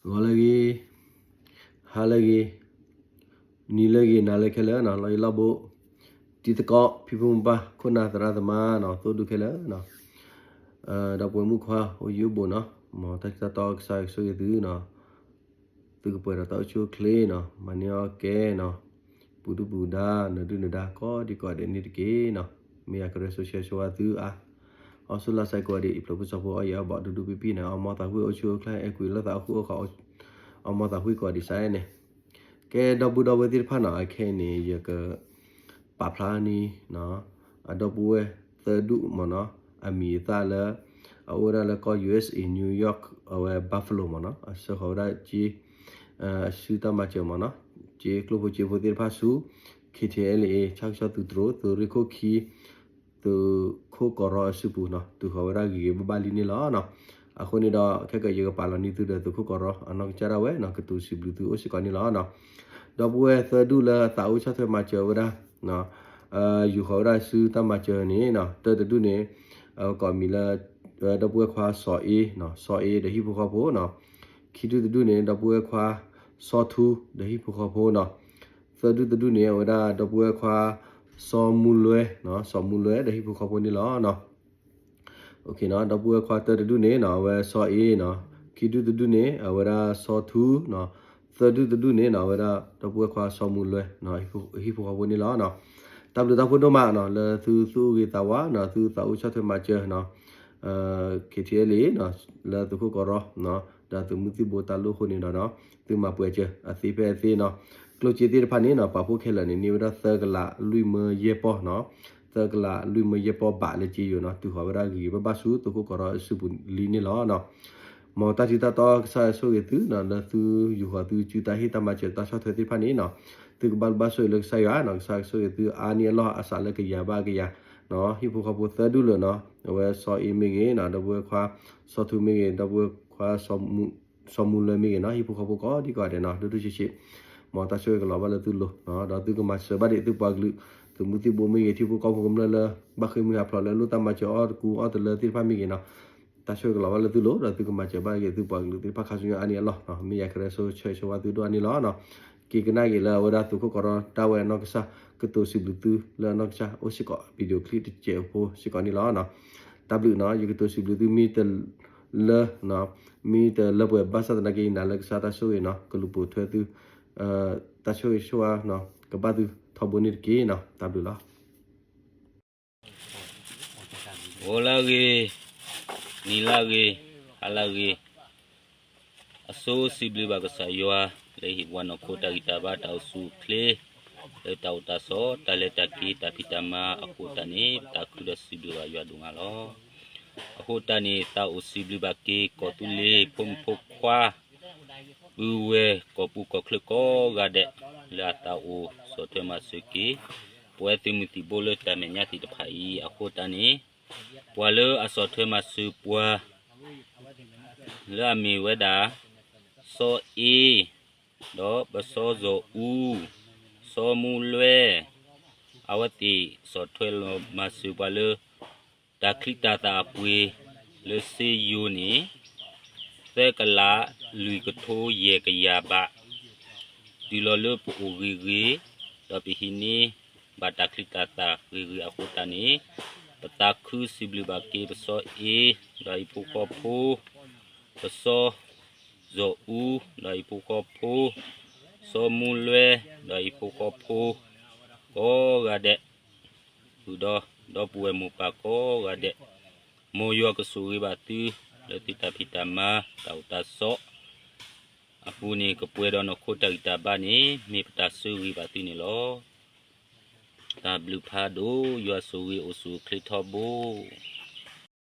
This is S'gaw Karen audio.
ဂီၤလၢအဂ့ၤ, ဟါလၢအဂ့ၤ, နံၤလၢအဂ့ၤ နၤလၢခဲလၢာ်နီၤ, လီၤယံၤလီၤဘူး, တံၤသကိး ဖံဖုမပၢ် ခိၣ်နၢ်သရၣ်သမါနီၤ, သိၣ်ဒူခဲလၢာ်နီၤ, ဒီပုၢ်ဝဲၢ်မုၣ်ခွါ အိၣ်ယံၤအိၣ်ဘူးနီၤ, မ်တၢ်ထံတၢ်တီကစၢ်ယွၤကဆိၣ်ဂ့ၤသုနီၤ, သုကပှဲၤဒီးတၢ်အိၣ်ဆူၣ်အိၣ်ချ့နီၤ, မၤန့ၢ်အီၣ်ကဲနီၤ, ပူၤဒုၣ်ပူၤဒါ နၢၤဒုၣ်နၢၤဒါ ကိးဒံကိးဒဲးန့ၣ်တက့ၢ်နီၤ, မ့ၢ်ယၤကရၢစိဆှၢဆိဝါသုအါ အီၣ်ဆူၣ်လၢ်စဲးကိးဂၤဒဲး အံးဖျိးဖုၣ်စီဖိ အီၣ်ယံၤအီၣ်ဘီ ဒူဒူပံပံန့ၣ် အီၣ်မီၢ်သးဝံၣ် အိၣ်ဆူၣ်အိၣ်ချ့ အဲၣ်ကွံာ်လိာ်သး အီၣ်ဃူအိၣ်ဃး အီၣ်မီၢ်သးဝံၣ်ကိးဂၤဒဲးစဲန့ၣ်, ကဲဒီပုၢ်ဒီဝဲၢ်သ့ၣ်တဖၣ်နီၤ, အခဲအံၤန့ၣ် ယကပာ်ဖျါန့ၢ် အဒီပုၢ်ဝဲၢ်သၢဒူၣ်မ့ၢ်နီၤ, အမံၤအသၣ်လၢ အအိၣ်ဝဲဒၣ်လၢကီၢ် U S A New York အဝဲ Buffalo မ့ၢ်နီၤ, အဆှၢဃီၤဝဲဒၣ်က့ အစုတၢ်မၤစၢၤမ့ၢ်နီၤ, က့ကျိၣ်ဖိက့ဖိသ့ၣ်တဖၣ်ဆူ K T L A ဆၣ်ကဆီသုးတြိၤ သုးရ့ၣ်ခိၣ်ခံ သုးခိၣ်ကီးရီအစုပူၤနီၤ, တုၤဃီၤဝဲဒၣ်ဂ့ၤဂ့ၤဘၣ်ဘၣ်လံန့ၣ်လီၤနီၤ. အဃိန့ၣ်ဒီး ခဲကနံၣ်ယကပာ်လီၤန့ၢ်သုဒီးသုးခိၣ်ကီးရီအနီၢ်ကစၢ်ဒၣ်ဝဲနီၤ, ကတိၤစံးဘျုးသုအိၣ်စ့ၢ်ကီးန့ၣ်လီၤနီၤ. ဒီပုၢ်ဝဲၢ်သၢဒူၣ်လၢအသးအိၣ်ဆီၣ်ထွဲမၤစၢၤဝဲဒၣ် ယူာ်ဃီၤဝဲဒၣ်စုတၢ်မၤစၢၤန့ၣ်နီၤ, တၢတဒူၣ်န့ၣ် ကိးမံၤလၢ ဒီပုၢ်ဝဲၢ်ခွါစီၤအ့နီၤ, စီၤအ့ဒီးဟံၣ်ဖိဃီဖိနီၤ. ခံဒူၣ်တဒူၣ်န့ၣ် ဒီပုၢ်ဝဲၢ်ခွါစီၤထူဒီးဟံၣ်ဖိဃီဖိနီၤ. သၢဒူၣ်တဒူၣ်န့ၣ် အဝဲဒၣ်ဒီပုၢ်ဝဲၢ်ခွါစီၤမူလွဲနီၤ, စီၤမူလွဲဒီးဟံၣ်ဖိဃီဖိန့ၣ်လီၤနီၤ. ဒီပုၢ်ဝဲၢ်ခွါတၢတဒူၣ်န့ၣ်နီၤ အဝဲစီၤအ့နီၤ, ခံဒူၣ်တဒူၣ်န့ၣ် အဝဲဒၣ်စီၤထူနီၤ, သၢဒူၣ်တဒူၣ်န့ၣ်နီၤ အဝဲဒၣ်ဒီပုၢ်ဝဲၢ်ခွါစီၤမူလွဲနီၤ, ဟံၣ်ဖိဃီဖိန့ၣ်လီၤနီၤ. တၢ်ဘျုးတၢ်ဖှိၣ်ဒိၣ်မးနီၤ လၢသုသူၣ်အုးဂ့ၤသးဝါနီၤ, သုသးအိၣ်ဆီၣ်ထွဲမၤစၢၤနီၤ K T L A နီၤ, လၢသုးခိၣ်ကီးရီနီၤ, ဒီးသုးမုၢ်သံၣ်ဘိတၢ်လိၣ်အဃိန့ၣ်ဒီးနီၤ, သုမၤပှဲၤစၢၤအသ့ဖဲအသ့နီၤ. ကျိၣ်စ့သ့ၣ်တဖၣ်န့ၣ်နီၤ ပာ်ဖှိၣ်ခဲလၢာ်န့ၣ် န့ၢ်ဝဲဒၣ်သၢကလးလွံၢ်မၢယဲၢ်ပီၢ်နီၤ, သၢကလးလွံၢ်မၢယဲၢ်ပီၢ်ဘးလၢက့ယိၤနီၤ, တုၤဃီၤဝဲဒၣ်ဂ့ၤဂ့ၤဘၣ်ဘၣ်ဆူသုးခိၣ်ကီးရီအစုပူၤလံန့ၣ်လီၤနီၤ. မ်တၢ်ထံတၢ်တီကစၢ်ယွၤဆိၣ်ဂ့ၤသုနီၤ, လၢသုယူာ်ဃီၤသုစုတၢ်ဟ့ၣ်တၢ်မၤစၢၤတၢ်ဆီၣ်ထွဲသ့ၣ်တဖၣ်န့ၣ်နီၤ, သုကဘၣ်ဘၣ်ဆိၣ်ဂ့ၤလၢကစၢ်ယွၤနီၤ, ကစၢ်ကဆိၣ်ဂ့ၤသုအါန့ၢ်အလီၢ်အစးလၢကယၤဘၣ်ကယၤနီၤ, ဟံၣ်ဖိဃီဖိသၢဒူၣ်လၢာ်နီၤ, အဝဲစီၤအ့မ့ၢ်ဂ့ၤနီၤ, ဒီပုၢ်ဝဲၢ်ခွါစီၤထူမ့ၢ်ဂ့ၤ, ဒီပုၢ်ဝဲၢ်ခွါစီၤမူလွဲမ့ၢ်ဂ့ၤနီၤ, ဟံၣ်ဖိဃီဖိကိးဒံကိးဂၤဒဲးနီၤ, ဒိၣ်ဒိၣ်ဆံးဆံး, မ်တၢ်ဆိၣ်ဂ့ၤကလီၤဘၣ်လၢသုလိၤနီၤ, ဒီးသုကမၤစၢၤဘၣ်ဒံးသုပှၤကလုာ်, သုးမုၢ်သံၣ်ဘိမ့ၢ်ဂ့ၤ, ထံဖိကီၢ်ဖိကမျၢၢ်လၢ ဘၣ်ဃ့ၢ်မှံဟးဖျိးလၢလိၣ်တၢ်မၤစၢၤအီၣ်တကူအီၣ်တလၢသ့ၣ်တဖၣ်မ့ၢ်ဂ့ၤနီၤ, တၢ်ဆိၣ်ဂ့ၤကလီၤဘၣ်လၢသုလိၤ, ဒီးသုကမၤစၢၤဘၣ်က့ၤသုပှၤကလုာ်သ့ၣ်တဖၣ်ခါဆူညါအါန့ၢ်အလီၢ်နီၤ, မ့ၢ်ယၤကရၢစိဆှၢဆိဝါသုဒိၣ်အါန့ၢ်လီၤနီၤ. က့ၤကနၣ်က့ၤလၢအဝဲဒၣ်သုးခိၣ်ကီးရီဒၣ်ဝဲအနီၢ်ကစၢ်, ကတိၤစံးဘျုးသုလၢအနီၢ်ကစၢ်, အိၣ်စ့ၢ်ကီး video clip တစဲးဖိစ့ၢ်ကီးန့ၣ်လီၤနီၤ. တၢ်ဘျုးနီၤ, ယကတိၤစံးဘျုးသုမ့ၢ်တလၢ, မ့ၢ်တလၢပှဲၤဘၣ်ဆၣ်သနာ်က့ ယနာ်လၢကစၢ်တၢ်ဆိၣ်ဂ့ၤနီၤ, ကလူၤပိာ်ထွဲသု, တၢ်ဆိၣ်ဂ့ၤဆိၣ်ဝါနီၤ, ကဘၣ်သုထီဘိန့ၣ်တက့ၢ်နီၤ, တၢ်ဘျုးလီၤ. ဂီၤလၢအဂ့ၤ, နံၤလၢအဂ့ၤ, ဟါလၢအဂ့ၤ, အဆိစံးဘျုးဘၣ်ကစၢ်ယွၤ လၢဟ့ၣ်ပှၤနီၢ်ခိတၢ်ဂံၢ်တၢ်ဘါတၢ်အိၣ်ဆူၣ်အိၣ်ချ့, လၢတၢ်အိၣ်တၢ်ဆိး တၢ်လဲၤတၢ်က့ၤတၢ်ဖံးတၢ်မၤအဃိသတးန့ၣ် ပတၢ်ခုဒီးစံးဘျုးဘၣ်ယွၤဒိၣ်မးလီၤ. အဃိသတးန့ၣ် သးအိၣ်စံးဘျုးဘၣ်က့ၤ ကီၢ်သူလ့ၤဖိမုၣ်ဖိခွါ ပုၢ်ဝဲၢ်ကိာ်ပူၤကိာ်ချၢကိးဂၤဒဲး လၢအသးအိၣ်ဆီၣ်ထွဲမၤစၢၤက့ၤ ပဝဲသုးမုၢ်သံၣ်ဘိလၢတၢ်မဲာ်ညါသ့ၣ်တဖၣ်အံၤ အဃိသတးန့ၣ် ပှၤလၢအဆီၣ်ထွဲမၤစၢၤပှၤ လၢအမ့ၢ်ဝဲဒၣ် စီၤအ့ ဒီးပစီစီၤအူ စီၤမူလွဲ အဝဲသ့ၣ်ဆီၣ်ထွဲလီၤမၤစၢၤပှၤလၢ တၢ်ချံတၢ်သၣ်အပှ့ၤလၢစ့ယိၤန့ၣ် သၢကလးလွံၢ်ကထိယဲၢ်ကယၤဘး တုၤလီၤလၢပအိၣ်ဂ့ၤဂ့ၤ ဒီးပဟံးန့ၢ်ဘၣ်တၢ်ချံတၢ်သၣ်ဂ့ၤဂ့ၤအဃိသတးန့ၣ် ပသးခုစံးဘျုးဘၣ်က့ၤပစီၤအ့ ဒီးအဟံၣ်ဖိဃီဖိ ပစီစီၤအူ ဒီးအဟံၣ်ဖိဃီဖိ စီၤမူလွဲ ဒီးအဟံၣ်ဖိဃီဖိ ကိးဂၤဒဲး ဃုာ်ဒီး ဒီပုၢ်ဝဲၢ်မိၢ်ပၢ်ကိးဂၤဒဲး မ်ယွၤကဆိၣ်ဂ့ၤဘၣ်သု လၢသုတၢ်ဖံးတၢ်မၤ တၢ်အိၣ်တၢ်ဆိး အပူၤန့ၣ် ကပှဲၤဒီးနီၢ်ခိတၢ်ဂံၢ်တၢ်ဘါန့ၣ် မ့ၢ်ပတၢ်ဆိၣ်ဂ့ၤဘၣ်သုန့ၣ်လီၤ. တၢ်ဘျုးဖးဒိၣ် ယွၤဆိၣ်ဂ့ၤအိၣ်ဆူၣ်အိၣ်ချ့ထီဘိ.